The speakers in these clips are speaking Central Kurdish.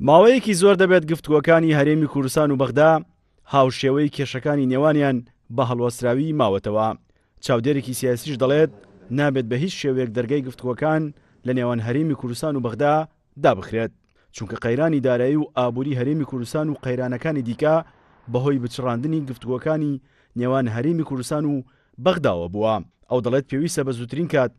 ماوەیەکی زۆر دەبێت گفتوگۆکانی هەرێمی کوردستان و بەغدا هاوشێوەی کێشەکانی نێوانیان بە هەڵوەسراوی ماوەتەوە، چاودێرێکی سیاسیش دەڵێت، نابێت بە هیچ شێوەیەک دەرگای گفتوگۆکان لە نێوان هەرێمی کوردستان و بەغدا دابخرێت، چونکە قەیرانی دارایی و ئابووری هەرێمی کوردستان و قەیرانەکانی دیکە بەهۆی بچڕاندنی گفتوگۆکانی نێوان هەرێمی کوردستان و بەغداوە بووە. ئەو دەڵێت پێویستە بە زووترین کات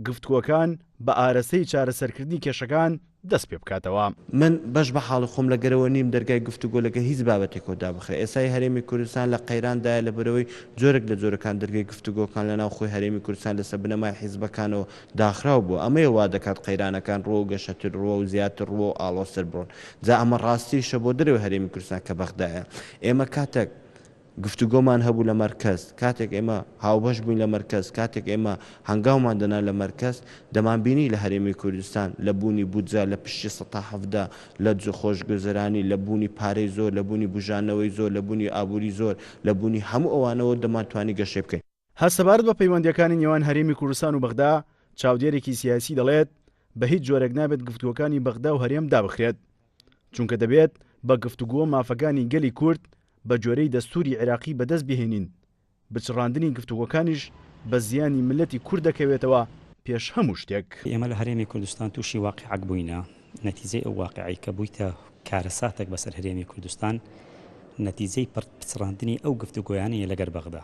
گفتگۆکان بە ئارەستەی چارەسەرکردنی کێشەکان دەست پێ بکاتەوە. من بەش بە حاڵی خۆم لەگەرەوە نیم دەرگای گفتوگۆ لەگەر هیچ بابەتێکەوە دابخرێ. ئێستای هەرێمی کوردستان لە قەیران دایە لەبەرئەوەی جۆرێک لە جۆرەکان دەرگای گفتوگۆکان لە ناو خۆی هەرێمی کوردستان لەسەر بنەمای حیزبەکانەوە داخراو بووە. ئەمەیە وا دەکات قەیرانەکان ڕووەو گەشەتر ڕووەو زیاتر ڕووەو ئاڵۆزتر بڕۆن. جا ئەمە ڕاستیشە بۆ دەرەوەی هەرێمی کوردستان کە بەغدایە. ئێمە کاتێک. گفتوگۆمان هەبوو لە مەرکەز، کاتێک ئێمە هاوبەش بووین لە مەرکەز، کاتێک ئێمە هەنگاومان دەنا لە مەرکەز، دەمانبینی لە هەرێمی کوردستان لە بوونی بودجە لە پشتی 17% لە خۆشگوزەرانی، لە بوونی پارەی زۆر، لە بوونی بوژانەوەی زۆر، لە بوونی ئابووری زۆر، لە بوونی هەموو ئەوانەوە دەمانتوانی گەشەی بکەین. هەر سەبارەت بە پەیوەندییەکانی نێوان هەرێمی کوردستان و بەغدا، چاودێرێکی سیاسی دەڵێت، بە هیچ جۆرێک نابێت گفتوگۆکانی بەغدا و هەرێم دابخرێت، چونکە دەبێت بە گفتوگۆ مافەکانی گەلی کورد بە گوێرەی دەستووری عێراقی بەدەست بهێنین، بچڕاندنی گفتوگۆکانیش بە زیانی میللەتی کورد دەکەوێتەوە پێش هەموو شتێک. ئێمە لە هەرێمی کوردستان تووشی واقیعەک بووینە، نەتیجەی ئەو واقیعەی کە بوویتە کارەساتێک بەسەر هەرێمی کوردستان، نەتیجەی پچڕاندنی ئەو گفتوگۆیانەیە لەگەر بەغدا.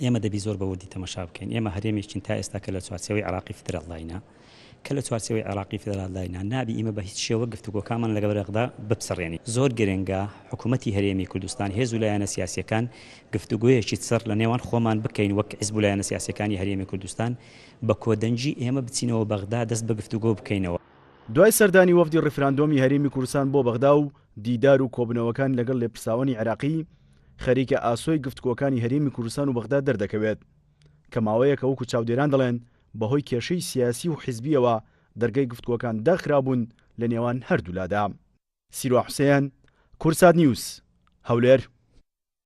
ئێمە دەبی زۆر بە وردی تەمەشا بکەین. ئێمە هەرێمێکین تا ئێستا کە لە چوارچێوەی عێراقی فیدراڵداینە. کە لە چوارچێوەی عێراقی فیدراڵداینە، نابی ئیمە بە هیچ شێوە گفتوگۆکانمان لەگەڵ بەغدا بپچڕێنین. زۆر گرنگە حکوومەتی هەرێمی کوردستان، هێز و لایەنە سیاسییەکان گفتوگۆیەکی چڕ لە نێوان خۆمان بکەین وەک حیزب و لایەنە سیاسییەکانی هەرێمی کوردستان، بە کۆدەنگی ئێمە بچینەوە بەغدا دەست بە گفتوگۆ بکەینەوە. دوای سەردانی وەفدی ڕیفراندۆمی هەرێمی کوردستان بۆ بەغدا و دیدار و کۆبوونەوەکان لەگەڵ لێپرساوانی عێراقی، خەریکە ئاسۆی گفتوگۆکانی هەرێمی کوردستان و بەغدا دەردەکەوێت کە ماوەیەکە وەکو چاودێران دەڵێن بەهۆی کێشەی سیاسی و حیزبییەوە دەرگای گفتوگۆکان داخرابوون لە نێوان هەردوولادا. سیروا حوسێن، کوردسات نیوز، هەولێر.